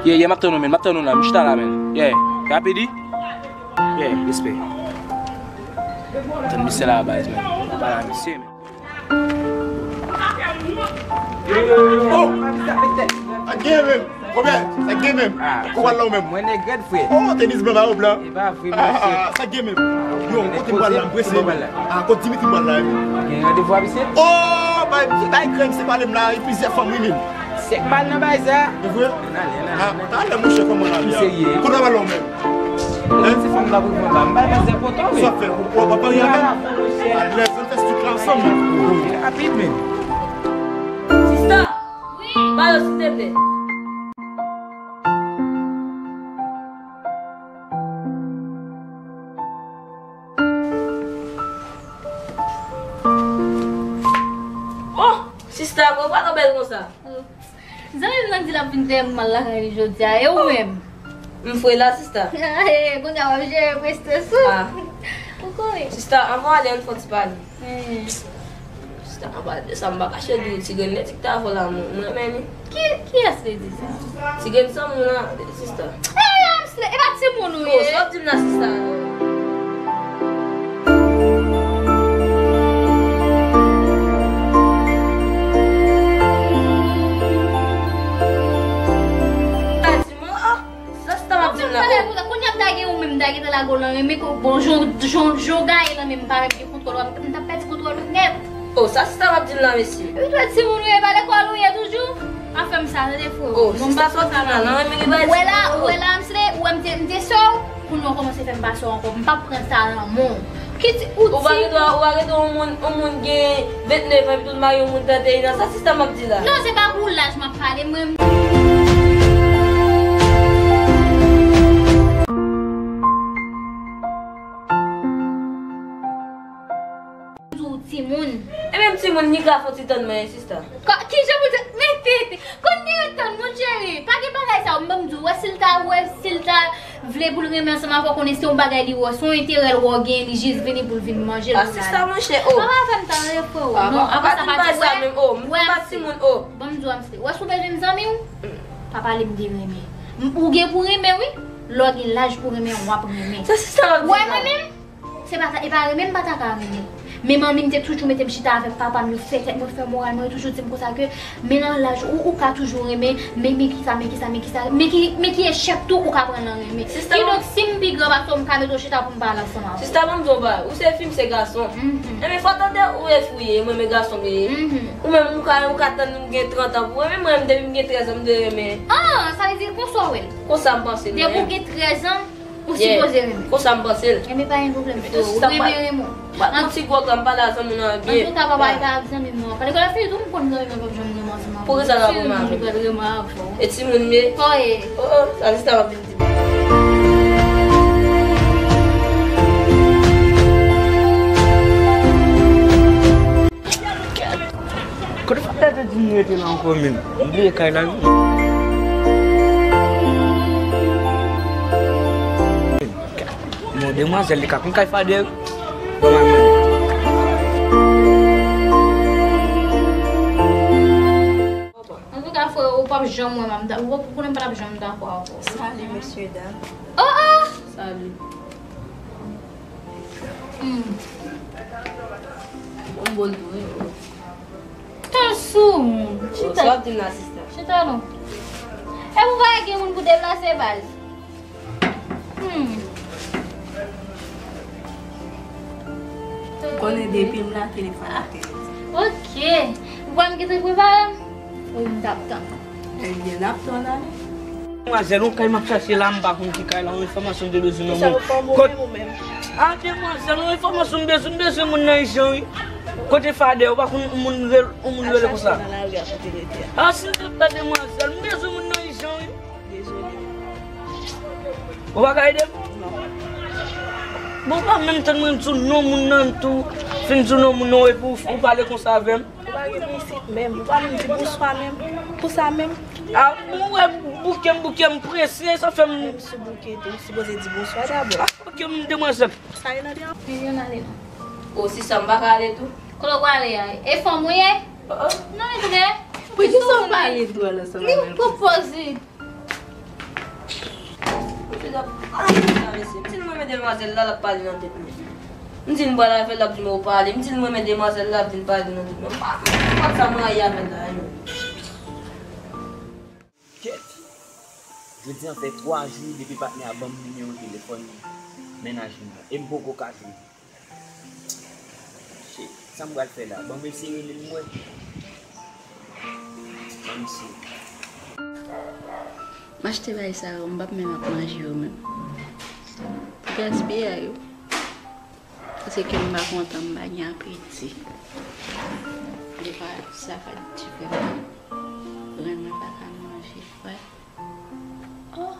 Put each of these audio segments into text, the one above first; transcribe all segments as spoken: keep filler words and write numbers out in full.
Yeah, yeah, m ap tann ou, man. M ap tann ou la. M chita la, man. Yeah. Rapidi. Yeah, respè. Tann misye la, baz, man. Pale a misye, man. Oh! Sa k gen menm? Kòmè, sa k gen menm? Ah, ou pral la ou menm? Mwen nèg rèd, frè. Oh, tenis blan, mayo blan. E pa vre, ah, monchè. Sa k gen menm? Yo, kote m pral la, m prese. Ah, kot Dimitri m pral la, wi. Gen randevou a misye? Oh, bay, bay krèm, se pale m la, e plizyè fanm, wi, menm. Sèk mal nan bay sa. E vre? Ann ale, ann ale, ann ale. Ah, talè, monchè, kòman la, wi? Serye. Kote w pral la ou menm? Hein? Ti fanm la pou mwen ba. M bay manzè poto, wi. Sa fè, ou, ou, ou pa pari avè m? Alèz, ann fè street la ansanm. Rapid, men. Sista! Wi. Ba yo, silteplè. Oh! Sista, kòman w bèl konsa? Zanmi m nan di l ap vin fè mal lakay li jodi a, e ou menm? M fre la, sista. Kounye a w ap jere prestans ou. Ah. Ou konnen. Sista, anvan w ale, ann fè yon ti pale. Hmm. Sista, anba de sa, m pa kache di w, ti grenn letik ta avè w la, mwen, mwen renmen li. Ki, kiyès li di sa? Ti grenn zanmi w la, sista. Ey, Amsley, e pa timoun ou ye? Oh, sa w ap di m la, sista? Sa sista m ap di m la, oh. Kounye a m ta gen ou menm, m ta gentan lage w nan renmen, bon, jan, jan, jan w gaye nan men m, m pa menm gen kontwòl, m t ap pèdi kontwòl ou nèt. Oh, sa sista m ap di m la, mesye? Epi tou, timoun ou ye, pa lekòl ou ye toujou? Pa fè m sa, tande, frè. Oh, non, m pa sòti la, non, men li pa timoun, oh. Ou wè la, ou wè la, m se, ou wè m te, m te sè w, kounye a w kòmanse fè m pa sè w ankò, m p ap pran sa nan men w. Ki ti, ou ti. Ou pa gen dwa, ou pa gen dwa yon moun, yon moun gen vennèf an, epi tou l marye yon moun trannteyen an, sa sista m ap di la. Non, se pa pou laj m ap pale, mwen. Di w timoun. E menm timoun, li ka fè yon ti tann mwen, sista. Kijan pou di, men tete, konn li ret tann, mon cheri. Pa gen bagay sa, m ban m di w, wè si l ta, wè si l ta vle pou l renmen ansanm avè w, konnen se yon bagay li wè, se yon enterè l wè w gen, li jis vini pou l vin manje l. Ah, pou l ale. Sista, monchè, oh. Papa fè m tande, frè, oh. Non, apa sa pa di, wè, m pa timoun, oh. Ban m di w, Amsley. Wè si w bezwen m zanmi w, pa pale m de renmen. Ou gen pou renmen, wi. Lè w gen laj pou renmen, w ap renmen. Sa sista m ap di la. Wè mwen menm, se pa ta, e pa renmen m pa ta ka renmen. Men manmi m te toujou mete m chita avèk papa m, yo fè tèt mwen, fè moral mwen, yo toujou di m konsa ke, men nan laj ou, ou ka toujou renmen, men, men kisa, men kisa, men kisa, men ki, men ki echèk tou ou ka pran nan renmen. Kidonk, si m pi gran pase w, m ka mete w chita pou m pale ansanm avè w. Sista, ban m di w yon bagay, ou se fi, m se gason. Enben, fò tande ou e fi w ye, mwen, men gason m ye. Ou menm, ou ka, ou ka tann m gen trant an pou renmen, mwen menm, depi m gen trèz an, m dwe renmen. Ah, sa vle di konsa w wè l? Konsa m panse l. Depi w gen trèz an, ou sipoze renmen. Konsa m panse l. Enben, pa gen pwoblèm, frè. Ou renmen, renmen w. Bat yon ti gwo granm, pale a zanmi w nan byen. Antouka, papa, e pa ak zanmi m, non. Pale, kòlè fini tou, m konn zanmi m p ap janm renmen ansanm avè w. Poukisa l ap renmen avè w? Timoun li pral renmen avè w. E timoun m ye? Wi. Oh, oh, sa sista m ap vin di. Kote fadè te di m rete la ankò menm? M bliye kay la wi. Bon, demwazèl li ka konn kay fadè wi. Bon, maman. Antouka, frè, ou p ap janm wè m, ou konnen m pa t ap janm dakò avè w. Salut, mesye dam. Oh, oh! Salut. Hmm. Bon, bon, tou, wi. Tan sou moun. Chita. Sa w ap di m la, sista? Chita non. E pou pa gen moun pou deplase baz. Hmm. Konnen depi m la, telefòn ap tete. Ok. Ou kwè m gentan prepare m? Ou m t ap tann. Ebyen, n ap tann ale. Demwazèl, yon kay m ap chache la, m pa konn ki kay la, yon enfòmasyon m te bezwen nan men w. Kot... Ah, demwazèl, yon enfòmasyon m bezwen, m bezwen moun nan ijan, wi. Kote fadè, ou pa konn moun rele, yon moun rele konsa. Ah, silteplè, demwazèl, m bezwen moun nan ijan, wi. Ou pa ka ede m? Bon, ou pa menm tann mwen di w non moun nan tou. Fin di w non moun nan, epi w, ou pale konsa avè m. Ou pa gen isit menm. Ou pa menm di bonswa menm. Pou sa menm. Ah, bon, ou wè bouke m, bouke m prese, sa fè m... Menm si w bouke tou, ou sipoze di bonswa dabò. Ah, ok, m demwazèl. Sa ye nan deyò? Milyon ale la. O, sista, m pa ka ale tou? Kote w prale a? E fanm ou ye? Oh, oh. Non, e vre. Poukisa w pale dwòl ansanm avè l konsa? Li pran pòz li. Fed ap pale sa, mesye. M di l m renmen demwazèl la, l ap pale nan tèt mwen. M di l m pral avè l, l ap di m ou pale. M di l m renmen demwazèl la, l ap di m pale nan tèt mwen. M pa, m pa konn sa m rayi avè l la, non. Kèt! Jodi a fè twa jou depi patnè a ban m nimewo telefòn mennaj li an, e m poko ka jwenn li. Shit, sa m pral fè la? Ban m eseye rele l m wè. Ban m eseye. M achte bagay sa yo, m p ap menm ap manje yo menm. Pou gaspiye yo. Paske kè m pa kontan, m pa gen apeti. Defwa, sa fè diferan. Renmen pa ka manje, frè. Oh,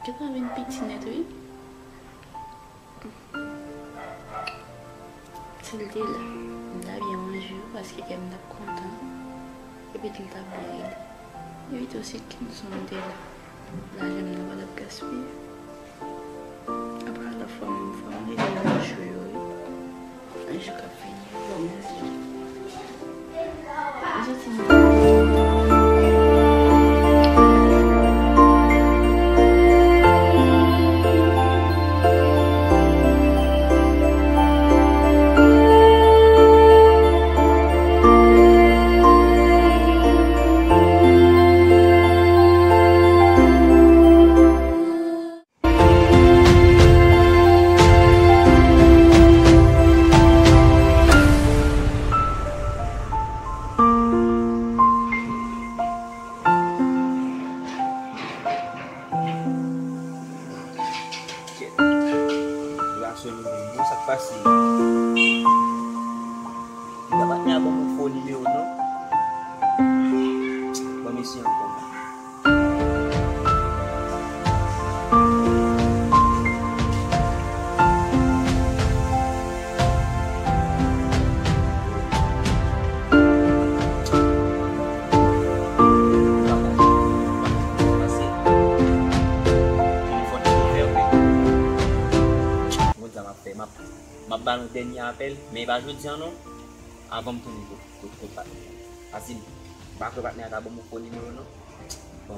gentan vin piti nèt, wi. Si l te la, m ta byen manje wi, paske kè m t ap kontan. Epi tou l t ap byen rele. Epi tou si Kenson te la, lajan m nan pa t ap gaspiye. Apa la fò m, fò m rele yo jou yo wi. Nan jou k ap vini, fò m rele yo. Relasyon nou menm, non, sa k pase? Li pa patnè a ban mwen fo nimewo, non. Ban m eseye ankò. Telefòn ki fè, wi. Konn sa m ap fè, m ap, m ap ba l yon dènye apèl, men e pa jodi a non. Avan m tounen kot, kot, kot patnè a. Paske m pa kwè patnè a ka ban m yon fo nimewo non. Bon,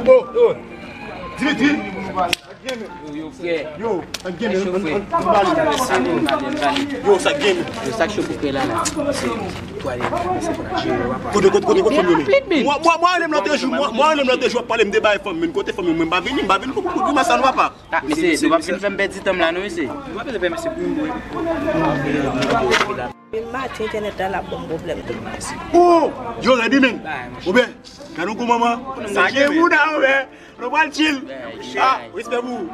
oh, oh. Di, di. Yo, yo, frè. Yo, an gen men, an, an, an pale. Yo, sa gen men. Yo, sa k cho pou frè la, la. Kote, kote, kote, kote fanm yo men? Mwen, mwen, mwen, rele m lòt jou, mwen, mwen, rele m lòt jou, ap pale m de bay fanm, men kote fanm yo, mwen, m pa vini, m pa vini pou, pou grimas sa, non, papa. Ah, mesye, nou p ap fin fè m pèdi tan m la, non, mesye. Nou p ap fin fè mesye pou nou. Depi maten, entènèt la, l ap ban m pwoblèm tou. Oh! Yo, rèd wi, men. Oubyen, gade yon kou manman. Sa gen moun a, oubyen. Nou pral chill. Ah, respè pou ou.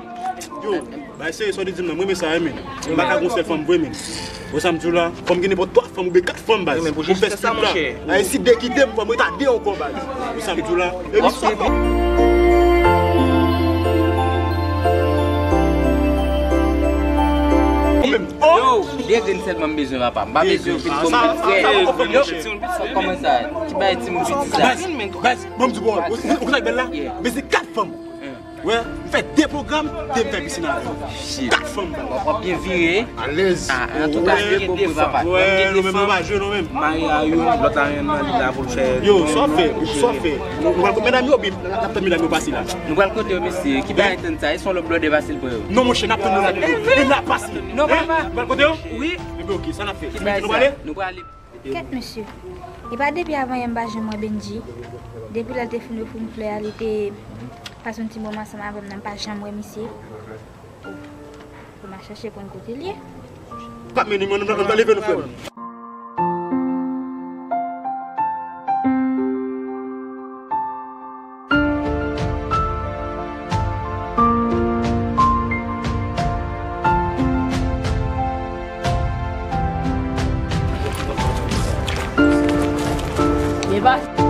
Yo, bay serye, sa w te di m nan, m renmen sa, wi, men. M pa ka gon sèl fanm vre, men. Wè sa m di w la, fò m gen nenpòt twa fanm oubyen kat fanm, baz. Pou m fè strip la. Ay, si de kite m, fò m retade ankò, baz. Wè sa m di w la. E misye. Yo, de grenn sèlman m bezwen, papa. M pa bezwen yon pitit fanm, frè. Yo, kòman sa? Ki bagay timoun piti sa? Baz, baz, ban m di w, ou, ou, ou sa k bèl la? Men se kat fanm. Wè, m fè de pwogram, de m fè pisin avè l. Kat fanm. W ap, w ap byen vire. Alèz. Ah, antouka, byen de fanm. Wè, nou menm nou pa jwe nou menm. Mari a youn, lòt la youn nan li la pou l fè. Yo, sa w ap fè, sa w ap fè. Nou, nou pral medam yo, bib, n ap tann medam yo pase la. Nou pral kote yo, mesye. Ki bagay tann sa? E se yon lòt blòdè pase l pran yo? Non, monchè, n ap tann yo la. E la pase. Non, papa. Nou pral kote yo? Wi. Ebyen, oke, sa n ap fè? Nou prale? Nou prale. Kèt mesye. E pa depi avan yè m pa janm wè Bendji. Depi lè l te fin ofri m flè a, li te pase yon ti moman ansanm avè m nan, m pa janm wè misye. Pou m al chèche konn kote l ye. Kap mennen mwen, nou pral leve nou, frè m. Epa.